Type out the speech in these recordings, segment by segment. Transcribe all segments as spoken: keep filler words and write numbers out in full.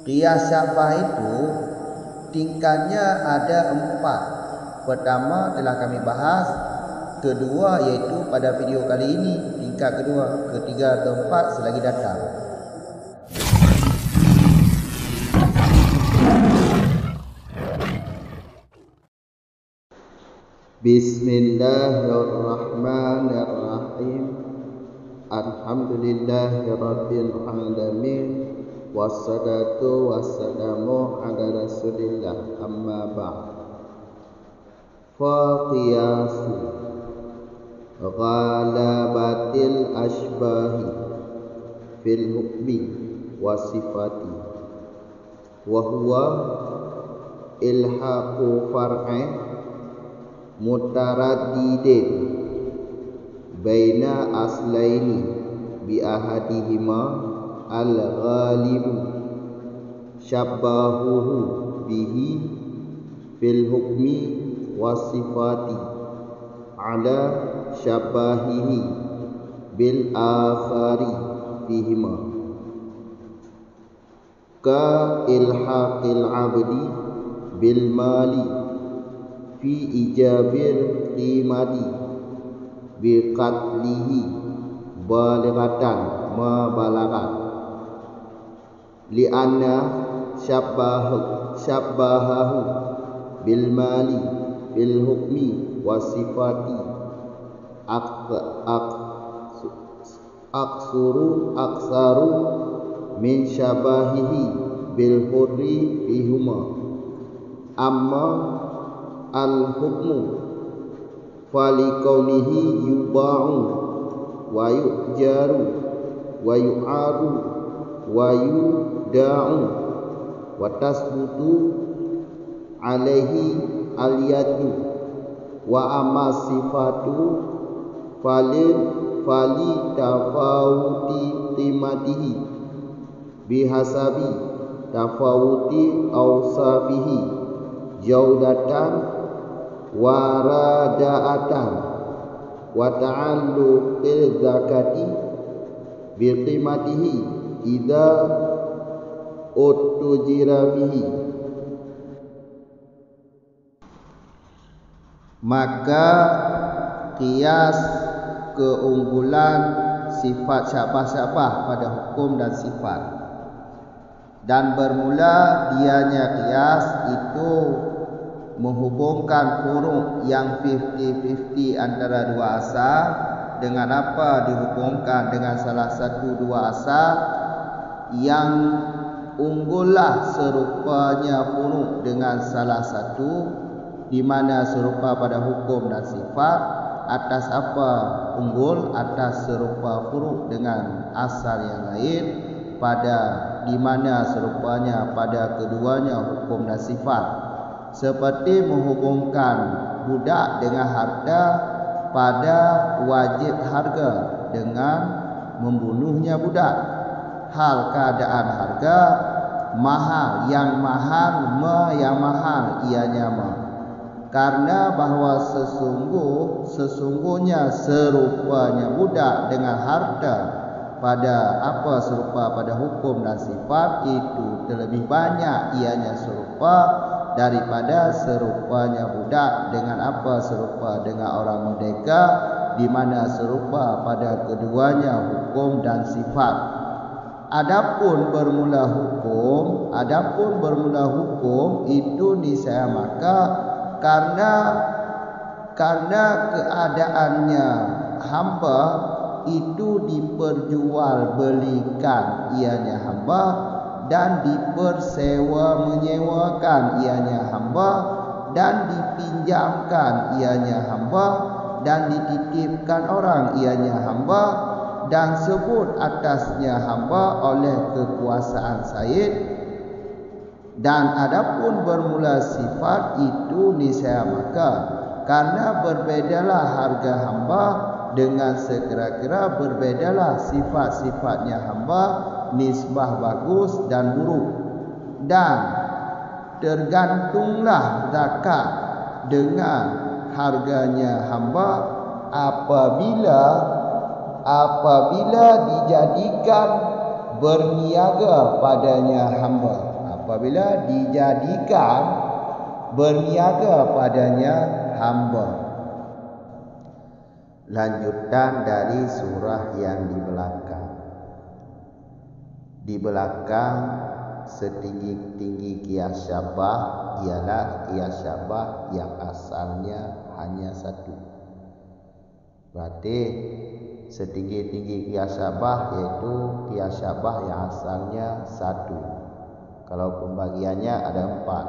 Qiyas syabbah itu tingkatnya ada empat. Pertama telah kami bahas, kedua yaitu pada video kali ini, tingkat kedua, ketiga, keempat selagi datang. Bismillahirrahmanirrahim. Alhamdulillahirabbil alamin. Wassalatu wassalamu ala Rasulillah. Amma ba'd. Fa qiyasu ghalabatil asybahi fil hukmi wa sifati. Wa huwa ilhaqu far'in mutaraddidin baina aslaini bi ahadihima al-ghalibu syabbahuhu bihi fil hukmi was sifati ala syabbahihi bil akhari fihima. Ka ilhaqil abdi bil mali fi ijabil qimati bi qatlihi balighatan mubalaghah. Li'anna syabbahu, syabbahahu bil mali fil hukmi was sifati ak, ak, aksuru, aksaru min syabahihi bil hurri fihuma. Amma al hukmu falikaunihi yuba'u wa yu'jaru wa yu'aru wa yuda'u wa tasbutu alaihi al yadu wa amma sifatu fali, fali tafawuti qimatihi bihasabi tafawuti ausafihi jaudatan wa radaatan wa ta'alluqil zakati biqimatihi idza utujira fihi. Maka qiyas keunggulan sifat syabah-syabah pada hukum dan sifat. Dan bermula dianya qiyas itu menghubungkan furu' yang fifty fifty antara dua asal. Dengan apa dihubungkan? Dengan salah satu dua asal yang unggullah serupanya furu' dengan salah satu, di mana serupa pada hukum dan sifat, atas apa unggul, atas serupa furu' dengan asal yang lain, pada di mana serupanya pada keduanya hukum dan sifat. Seperti menghubungkan budak dengan harta pada wajib harga dengan membunuhnya budak. Hal keadaan harga, mahal, yang mahal, ma yang mahal, ianya ma. Karena bahwa sesungguh, sesungguhnya serupanya budak dengan harta pada apa serupa pada hukum dan sifat itu terlebih banyak ianya serupa daripada serupanya budak dengan apa serupa dengan orang merdeka, di mana serupa pada keduanya hukum dan sifat. Adapun bermula hukum, adapun bermula hukum itu niscaya maka karena, karena keadaannya hamba itu diperjualbelikan ianya hamba dan dipersewa menyewakan ianya hamba dan dipinjamkan ianya hamba dan dititipkan orang ianya hamba dan sebut atasnya hamba oleh kekuasaan said, dan adapun bermula sifat itu niscaya maka, karena berbedalah harga hamba dengan sekira-kira berbedalah sifat-sifatnya hamba, nisbah bagus dan buruk. Dan tergantunglah zakat dengan harganya hamba apabila, apabila dijadikan berniaga padanya hamba. apabila dijadikan berniaga padanya hamba. Lanjutan dari surah yang di belakang. Di belakang, setinggi-tinggi kias syabah ialah kias syabah yang asalnya hanya satu. Berarti, setinggi-tinggi kias syabah yaitu kias syabah yang asalnya satu. Kalau pembagiannya ada empat.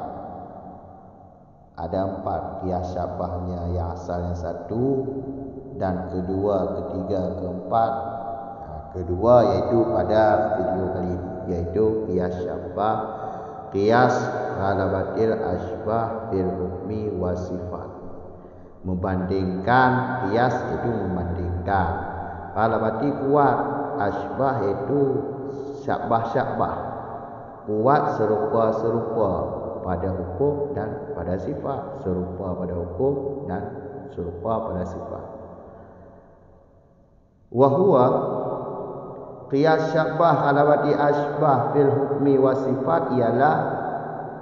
Ada empat kias syabahnya yang asalnya satu, dan kedua, ketiga, keempat. Nah, kedua yaitu pada video kali ini, yaitu kias syabah, kias ghalabatil asybah fil hukmi wa sifat. Membandingkan, kias itu membandingkan. Ghalabati kuat, asybah yaitu syabah-syabah. Kuat serupa-serupa pada hukum dan pada sifat. Serupa pada hukum dan serupa pada sifat. Wa huwa, kias syabah ghalabati asybah fil hukmi wa sifat ialah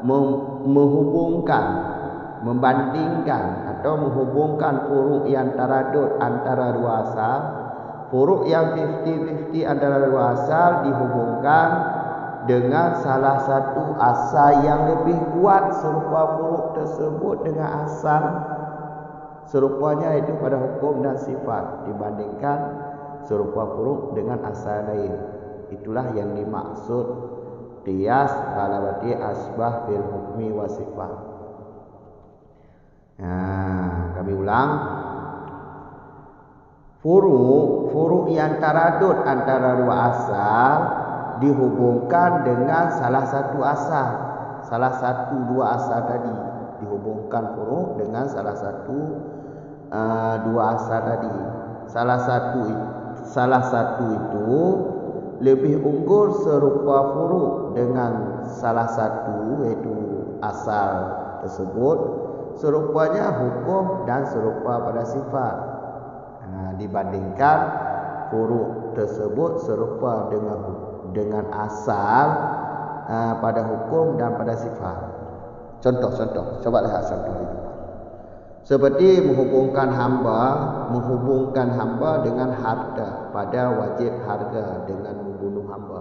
mem-, menghubungkan, membandingkan atau menghubungkan furuk yang taradud antara dua asal. Furuk yang fifty fifty antara dua asal dihubungkan dengan salah satu asal yang lebih kuat serupa furuk tersebut dengan asal serupanya, yaitu pada hukum dan sifat, dibandingkan serupa furuk dengan asal lain. Itulah yang dimaksud kias ghalabati asybah fil hukmi wa sifat. Nah, kami ulang. Furuk, furuk yang taradud antara dua asal dihubungkan dengan salah satu asal. Salah satu dua asal tadi dihubungkan furuk dengan salah satu, eh, dua asal tadi. Salah satu it-, salah satu itu lebih unggul serupa furuk dengan salah satu, yaitu asal tersebut, serupanya hukum dan serupa pada sifat. Ha, dibandingkan furuk tersebut serupa dengan hu-, dengan asal, ha, pada hukum dan pada sifat. Contoh-contoh, coba lihat contoh itu. Seperti menghubungkan hamba, menghubungkan hamba dengan harta pada wajib harga dengan membunuh hamba.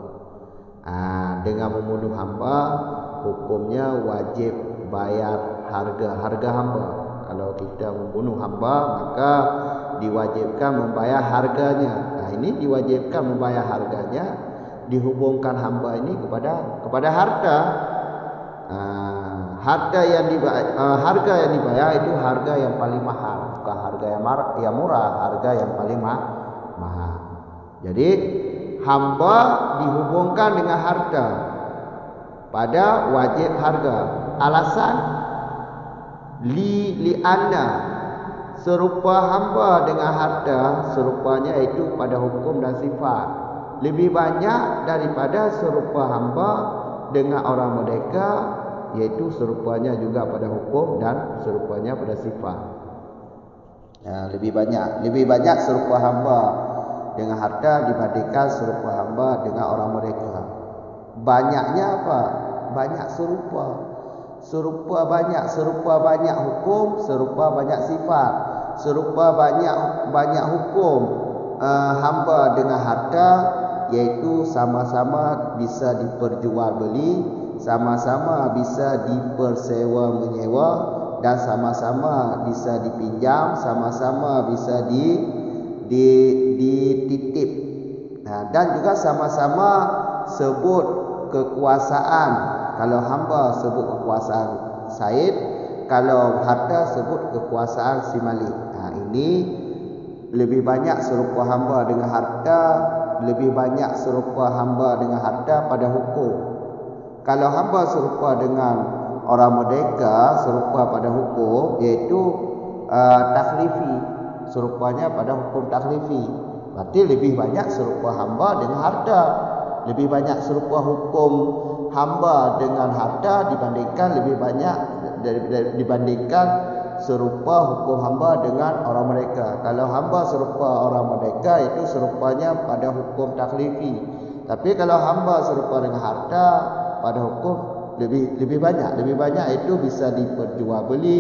Ah, dengan membunuh hamba, hukumnya wajib bayar harga, harga hamba. Kalau kita membunuh hamba, maka diwajibkan membayar harganya. Nah, ini diwajibkan membayar harganya, dihubungkan hamba ini kepada, kepada harta. Ah, harta yang diba-, ah, harga yang dibayar itu harga yang paling mahal, bukan harga yang mar-, yang murah, harga yang paling ma-, mahal. Jadi, hamba dihubungkan dengan harta pada wajib harga. Alasan, li, li anna, serupa hamba dengan harta, serupanya itu pada hukum dan sifat. Lebih banyak daripada serupa hamba dengan orang merdeka, yaitu serupanya juga pada hukum dan serupanya pada sifat. Ya, lebih banyak, lebih banyak serupa hamba dengan harta dibandingkan serupa hamba dengan orang merdeka. Banyaknya apa? Banyak serupa. Serupa banyak, serupa banyak hukum, serupa banyak sifat. Serupa banyak, banyak hukum, eh, hamba dengan harta, yaitu sama-sama bisa diperjualbeli, sama-sama bisa dipersewa menyewa, dan sama-sama bisa dipinjam, sama-sama bisa di, di, dititip. Nah, dan juga sama-sama sebut kekuasaan. Kalau hamba sebut kekuasaan Said, kalau harta sebut kekuasaan si Malik. Nah, ini lebih banyak serupa hamba dengan harta, lebih banyak serupa hamba dengan harta pada hukum. Kalau hamba serupa dengan orang merdeka, serupa pada hukum, yaitu, ah, takhlifi, serupanya pada hukum takhlifi. Berarti lebih banyak serupa hamba dengan harta. Lebih banyak serupa hukum hamba dengan harta dibandingkan lebih banyak dari, dari, dibandingkan serupa hukum hamba dengan orang merdeka. Kalau hamba serupa orang merdeka, itu serupanya pada hukum takhlifi. Tapi kalau hamba serupa dengan harta, pada hukum Lebih lebih banyak, lebih banyak itu bisa diperjualbeli,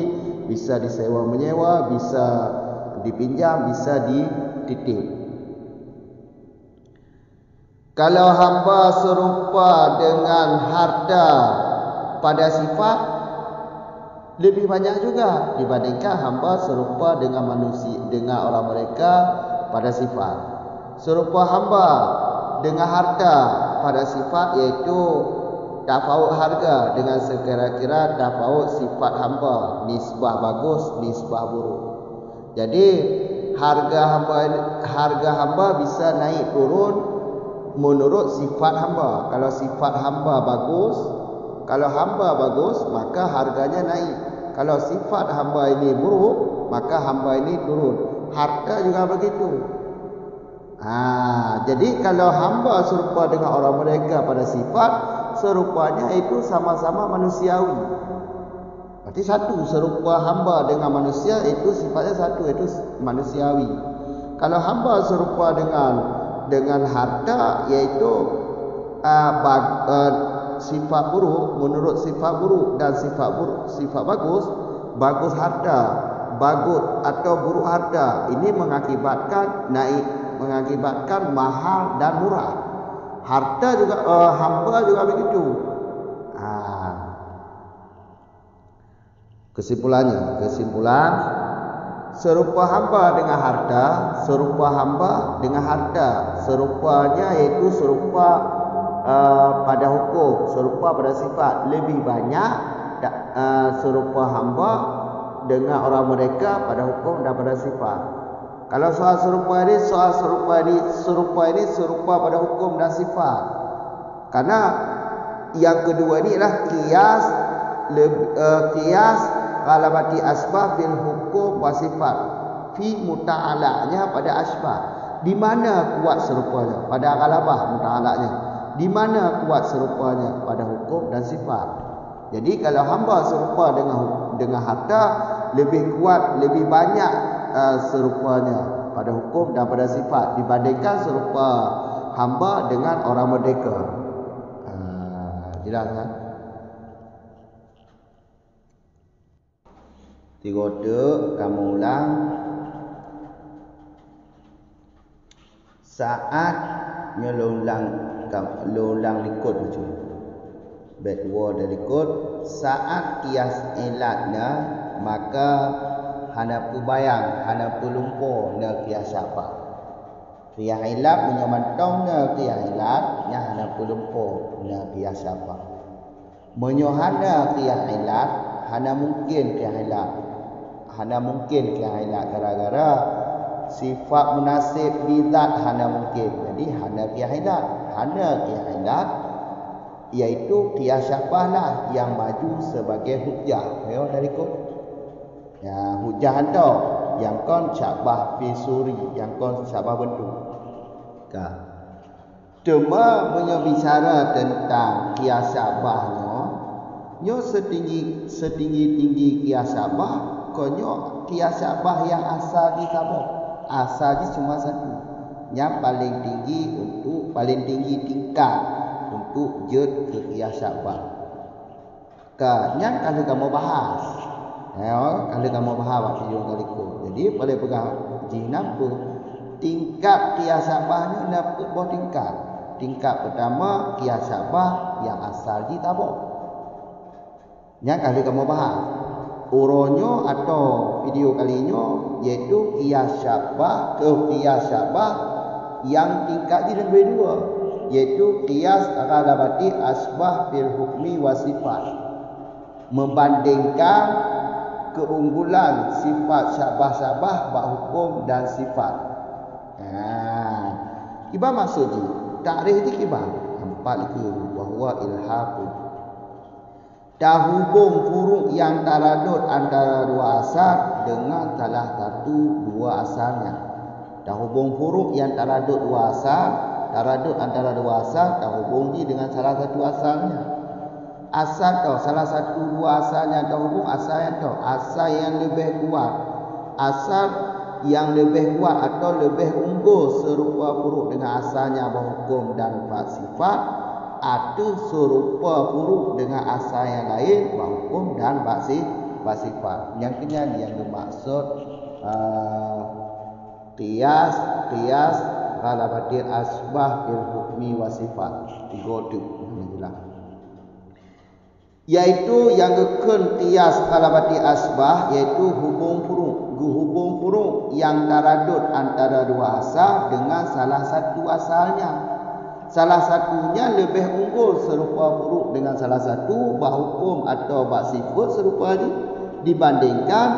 bisa disewa menyewa, bisa dipinjam, bisa dititip. Kalau hamba serupa dengan harta pada sifat, lebih banyak juga dibandingkan hamba serupa dengan manusia, dengan orang mereka pada sifat. Serupa hamba dengan harta pada sifat, iaitu tafawut harga dengan sekira-kira tafawut sifat hamba, nisbah bagus, nisbah buruk. Jadi, harga hamba, harga hamba bisa naik turun menurut sifat hamba. Kalau sifat hamba bagus, kalau hamba bagus, maka harganya naik. Kalau sifat hamba ini buruk, maka hamba ini turun. Harta juga begitu. Ha, jadi kalau hamba serupa dengan orang mereka pada sifat, serupanya itu sama-sama manusiawi. Berarti satu, serupa hamba dengan manusia itu sifatnya satu, iaitu manusiawi. Kalau hamba serupa dengan dengan harta, iaitu, ah, bag- ah, sifat buruk, menurut sifat buruk dan sifat buruk, sifat bagus, bagus harta, bagus atau buruk harta, ini mengakibatkan naik, mengakibatkan mahal dan murah. Harta juga, eh, hamba juga begitu. Ah. Kesimpulannya, kesimpulan, serupa hamba dengan harta, serupa hamba dengan harta. Serupanya iaitu serupa, eh, pada hukum, serupa pada sifat. Lebih banyak da- eh, serupa hamba dengan orang mereka pada hukum dan pada sifat. Kalau soal serupa ini, soal serupa ini, serupa ini serupa pada hukum dan sifat. Karena yang kedua ni adalah qiyas leb- eh, qiyas ghalabati asbah fil hukum wa sifat, fi muta'alaknya pada asbah. Di mana kuat serupanya? Pada ghalabah muta'alaknya. Di mana kuat serupanya? Pada hukum dan sifat. Jadi kalau hamba serupa dengan dengan harta, lebih kuat, lebih banyak, eh, serupanya pada hukum dan pada sifat dibandingkan serupa hamba dengan orang merdeka. Ah, jelas, kan? Tiga tu kamu ulang. Saat nyoe lôn ulang, lôn ulang likot bacut. Bèt dua dan likot, saat qiyas ilat na, maka hana peubayang, hana peulumpo na qiyas syabbah. Qiyas ilat meunyoe mantong na qiyas ilat, nyan hana peulumpo na qiyas syabbah. Meunyoe hana qiyas ilat, hana mungken qiyas ilat. Hana mungken qiyas ilat gara-gara sifat munasib bidzat hana mungken. Jadi hana qiyas ilat. Hana qiyas ilat, iaitu qiyas syabbah lah nyang maju sebagai hujah. Ayo dari ko. Ya, hujah hanto nyang kon syabbah fi suri, nyang kon syabbah bentuk. Ka. Teuma meunyoe bicara teuntang qiyas syabbah nyoe, nyoe seutinggi, seutinggi-tinggi qiyas syabbah, kon nyoe qiyas syabbah nyang asal jih saboh. Asal jih cuma satu. Nyang paleng tinggi untuk, paleng tinggi tingkat untuk jeuet keu qiyas syabbah. Ka, nyan ka lheueh kamoe bahas. Nyoe ka lheueh kamoe bahas bak video nyang ka likot. Jadi, paleng peugah jih na peue? Tingkat qiyas syabbah nyoe na peuet boh tingkat. Tingkat peutama, qiyas syabbah nyang asal jih saboh. Nyan ka lheueh kamoe bahas. Uroe nyoe atau video kali nyoe, iaitu qiyas syabbah, eh, qiyas syabbah nyang tingkat jih leubeh dua, iaitu qiyas ghalabati asbah fil hukmi wa sifat. Membandingkan keunggulan sifat syabbah-syabbah bak hukum dan sifat. Ha. Kiban maksud jih? Takrif jih kiban? Empat likot, bahwa ilhaqu. Tahubong furuk nyang taradot antara dua asal dengan salah satu dua asalnya. Tahubong furuk nyang taradot dua asal, taradot antara dua asal, tahubong jih dengan salah satu asalnya. Asal tau, salah satu dua asal nyang tahubong, asal nyang tau, asal nyang leubeh kuat. Asal nyang leubeh kuat atau leubeh unggul serupa furuk dengan asalnya bak hukum dan bak sifat. ateueh seurupa furu' deungon asai nyang laén bak huköm dan bak si-, bak sifat. Nyang keunyan nyang geumaksud, eh, qiyas, qiyas ghalabatil asbah fil hukmi wa sifat. Tiga teuk nyang jeulaih. Yaitu nyang geukheun qiyas ghalabatil asbah, yaitu hubong furu', geuhubong furu' nyang taradud antara dua asal deungon salah satu asalnya. Salah satunya leubeh unggul seurupa furu' deungon salah satu bak huköm atawa bak sifeuet seurupa jih dibandingkan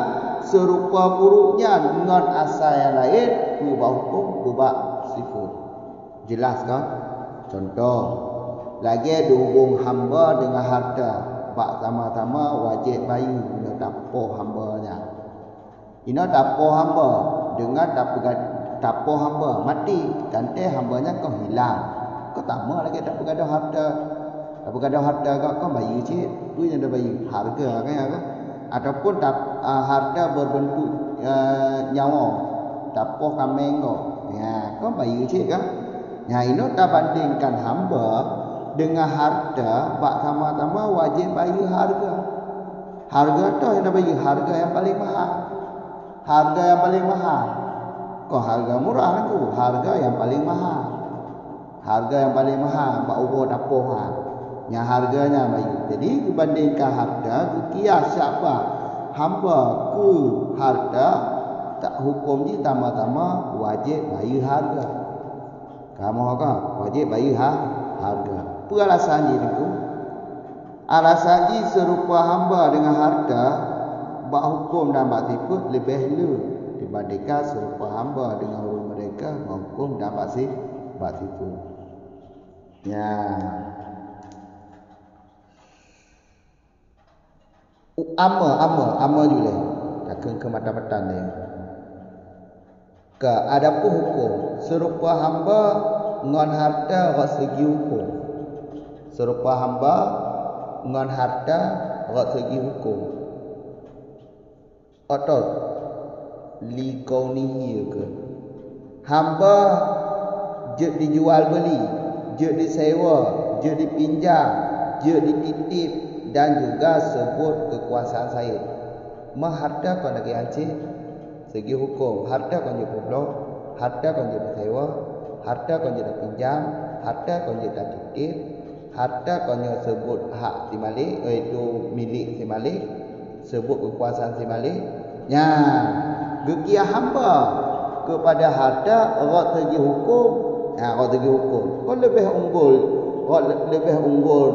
seurupa furu' nyan ngon asai nyang laén peue bak huköm, peue bak sifeuet. Jeulaih kan? Cuntoh, lagée dihubong hamba deungon hareuta, bak sama-sama wajéb bayeue meunyoe tapoh hamba nyan. Inoe tapoh hamba, deungon tapeuga-, tapoh hamba maté, tantée hamba nyan kon hilang. Kon sama lagée tapeugadôh hareuta. Tapeugadôh hareuta kon, kon bayeue cit, peue nyang tabayeue? Hareuga, kan, ya kan? Ataupun tap-, a, hareuta berbentuk, a, nyawöng, tapoh kaméng kon. Ya, kon bayeue cit, kan? Nyan inoe tabandingkan hamba deungon hareuta, bak sama-sama wajéb bayeue hareuga. Hareuga toh nyang tabayeue, hareuga nyang paleng mahal. Hareuga nyang paleng mahal. Kon hareuga murah Teungku, hareuga nyang paleng mahal. Hareuga nyang paleng mahal bak uroe tapoh nyan. Nyan hareuga nyan bayeue. Jadi geubandingkan hareuta, geukias saban hamba keu hareuta, tak huköm jih sama-sama wajéb bayeue hareuga. Kamoe ka wajéb bayeue ha-, hareuga. Peue alasan jih Teungku? Alasan jih seurupa hamba deungon hareuta bak huköm dan bak sifeuet leubeh le dibandingkan seurupa hamba deungon ureuëng meurdeka bak huköm dan bak si-, bak sifeuet. Ya. U-, ama, ama, ama julée. Takheun keu mata-mata lé. Ka, adapun huköm, seurupa hamba ngon hareuta rot seugi huköm. Seurupa hamba ngon hareuta rot seugi huköm. Otot, likaunihi keu hamba jeuet dijual beuli, jeuet disewa, jeuet dipinjam, jeuet dititip, dan juga seubot keukuasaan saét. Meuhareuta kon lagée hanci. Seugi huköm, hareuta kon jeuet peubloe, hareuta kon jeuet peusewa, hareuta kon jeuet tapinjam, hareuta kon jeuet tatitip, hareuta kon jeuet seubot hak si malék, yaitu milék si malék, seubot keukuasaan si malék. Nyan, geukiah hamba keupada hareuta rot seugi huköm, ha, rot seugi huköm. Kon leubeh unggul, rot le-, leubeh unggul,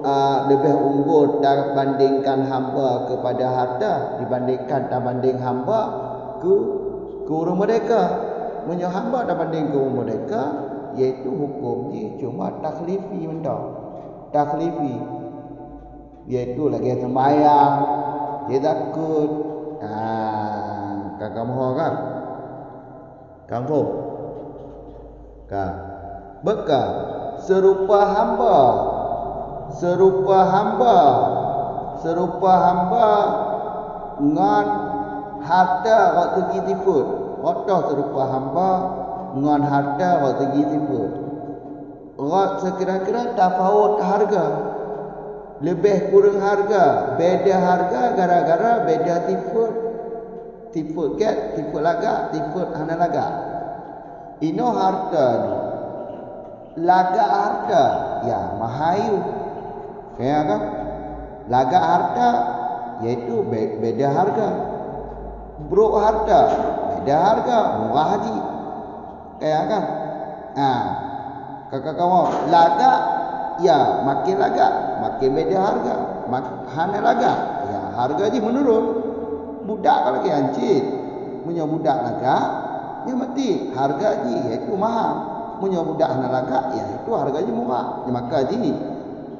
a, leubeh unggul tabandingkan hamba keupada hareuta dibandingkan tabanding hamba keu keu ureuëng meurdeka. Meunyoe hamba tabanding keu ureuëng meurdeka, yaitu huköm jih cuma takhlifi mantong. Takhlifi, yaitu lagée seumbahyang, zakeuet, ha, ka kamoe ho kan? Ka muphom? Ka. Beuka, seurupa hamba, seurupa hamba, seurupa hamba ngon hareuta rot seugi sifeuet. Rot toh seurupa hamba ngon hareuta rot seugi sifeuet. Rot seukira-kira tafawot hareuga. Leubeh kureueng hareuga, beda hareuga gara-gara beda sifeuet. Sifeuet gét, sifeuet lagak, sifeuet hana lagak. Inoe hareuta nyoe. Lagak hareuta, ya, mahayeu. Ka, ya kan? Lagak hareuta, yaitu be-, beda hareuga. Brok hareuta, beda hareuga, murah jih. Ka, ya kan? Ha. Ka, ka, kamoe lagak, ya, makin lagak, makin beda hareuga. Mak-, hana lagak, ya, hareuga jih meunurot. Budak ka lagée nyan cit. Meunyoe budak lagak, nyan meuti hareuga jih, yaitu mahal. Meunyoe budak hana lagak, ya, itu hareuga jih murah. Nyan maka jih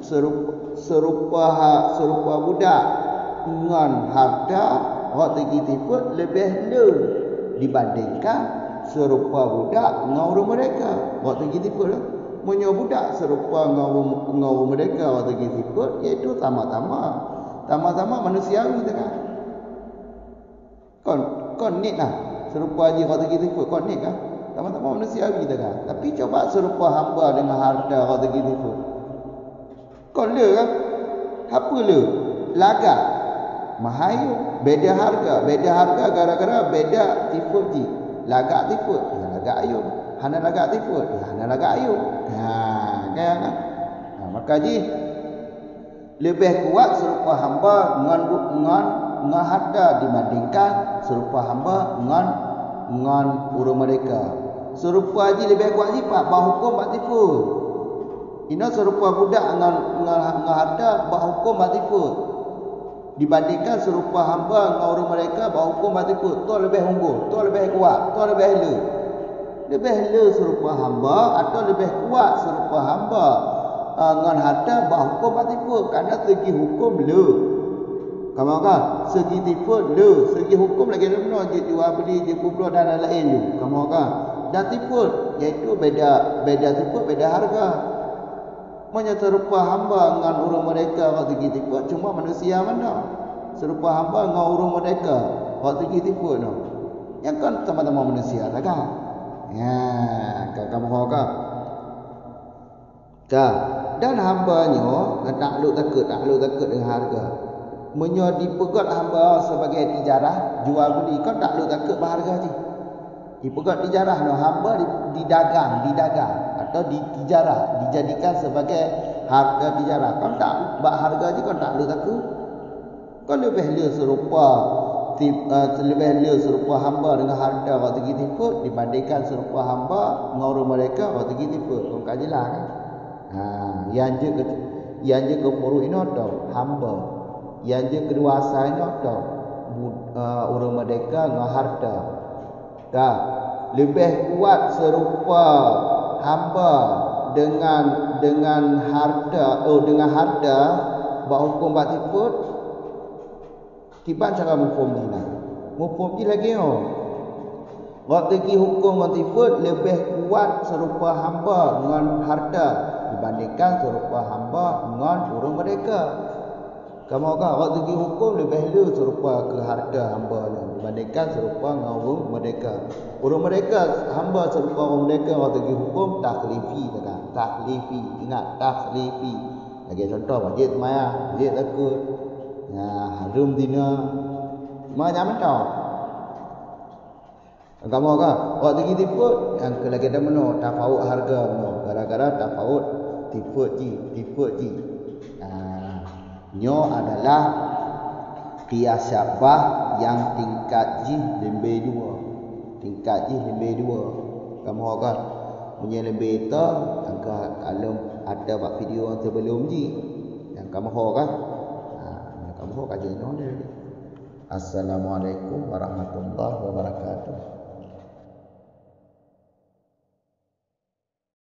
seurup-, seurupa ha-, seurupa budak ngon hareuta rot seugi sifeuet leubeh le dibandingkan seurupa budak ngon ureuëng meurdeka rot seugi sifeuet. Meunyoe budak seurupa ngon ureuëng, ngon ureuëng meurdeka rot seugi sifeuet, yaitu sama-sama, sama-sama manusiawi teuka. Kon, kon niet lah. Seurupa jih rot seugi sifeuet, kon niet kan? Sama-sama manusiawi teuka. Tapi coba seurupa hamba deungon hareuta rot seugi sifeuet. Kon le kan? Hapa le? Lagak. Mahayum. Beda harga. Beda harga gara-gara beda tipe jih. Lagak tipe. Ya lagak ayum. Hana lagak tipe. Ya hana lagak ayum. Ha, kan? Ha, maka jih leubeh kuat seurupa hamba ngon, ngon, ngon harta dibandingkan seurupa hamba ngon, ngon ureuëng meurdeka. Seurupa jih leubeh kuat jih bak, bak huköm bak tipe. Inoe seurupa budak ngon, ngon, ngon harta bak huköm bak tipe. Dibandingkan seurupa hamba ngon ureuëng meurdeka bak huköm bak tipe, toh leubeh unggul, toh leubeh kuat, toh leubeh le. Leubeh le seurupa hamba atau leubeh kuat seurupa hamba, ah, ngon harta bak huköm bak tipe, karena segi huköm le. Kamoe ka, segi tipe le, segi huköm lagée droeneuh jeuet jual beuli, jeuet peubloe dan laén-laén ju. Kamoe ka, dan tipe, yaitu beda, beda tipe, beda harga. Meunyoe seurupa hamba ngon ureuëng meurdeka bak segi tipe, cuma manusia mantong. Seurupa hamba ngon ureuëng meurdeka bak segi tipe nyoe. Nyang kan sama-sama manusia sagai. Ya, ka, ka meuho ka. Ka, dan hamba nyoe taklok takot, taklok takot deungon hareuga. Meunyoe dipeugét hamba sibagai tijarah, jual beuli, kon taklok takot bak hareuga jih. Dipeugét tijarah nyoe hamba di, didagang, didagang atau ditijarah, dijadikan sebagai hareuga tijarah. Kon tak, bak hareuga jih kon taklok takot. Kon leubeh le seurupa, ti-, eh, leubeh le seurupa hamba deungon hareuta bak segi tipe dibandingkan seurupa hamba ngon ureuëng meurdeka bak segi tipe. Kon ka jeulaih kan? Ha, nyang jeuet keu, nyang jeuet keu peureuet inoe toh hamba. Nyang jeuet keu dewasa inoe toh bu-, eh, ureuëng meurdeka ngon hareuta. Ka, leubeh kuat seurupa hamba deungon, deungon hareuta, oh, deungon hareuta bak huköm bak tipe. Kiban cara muphom jih na? Muphom jih lagée nyoe. Bak segi huköm ngon tipe leubeh kuat seurupa hamba ngon hareuta dibandingkan seurupa hamba ngon ureuëng meurdeka. Kamoe ka, bak segi huköm leubeh le seurupa keu hareuta hamba nyoe dibandingkan seurupa ngon ureuëng meurdeka. Ureuëng meurdeka hamba seurupa ureuëng meurdeka bak segi huköm takhlifi, ka, takhlifi. Ingat, takhlifi. Lagée contoh, wajéb seumayang, wajéb zakeuet, ya, hareuem zina. Cuma nyan mantong. Kamoe ka, bak segi tipe, nyang keu lagée dan meunoe, tafawot hareuga meunoe, gara-gara tafawot tipe jih, tipe jih. Nah, nyoe adalah qiyas syabbah nyang tingkat jih leubeh dua. Tingkat jih leubeh dua. Kamoe ka, meunyoe leubeh toh, angka kalon ada bak video nyang sebelum jih. Nyang kamoe ka. Ha, nyang kamoe ka jinoe dia. Assalamualaikum warahmatullahi wabarakatuh.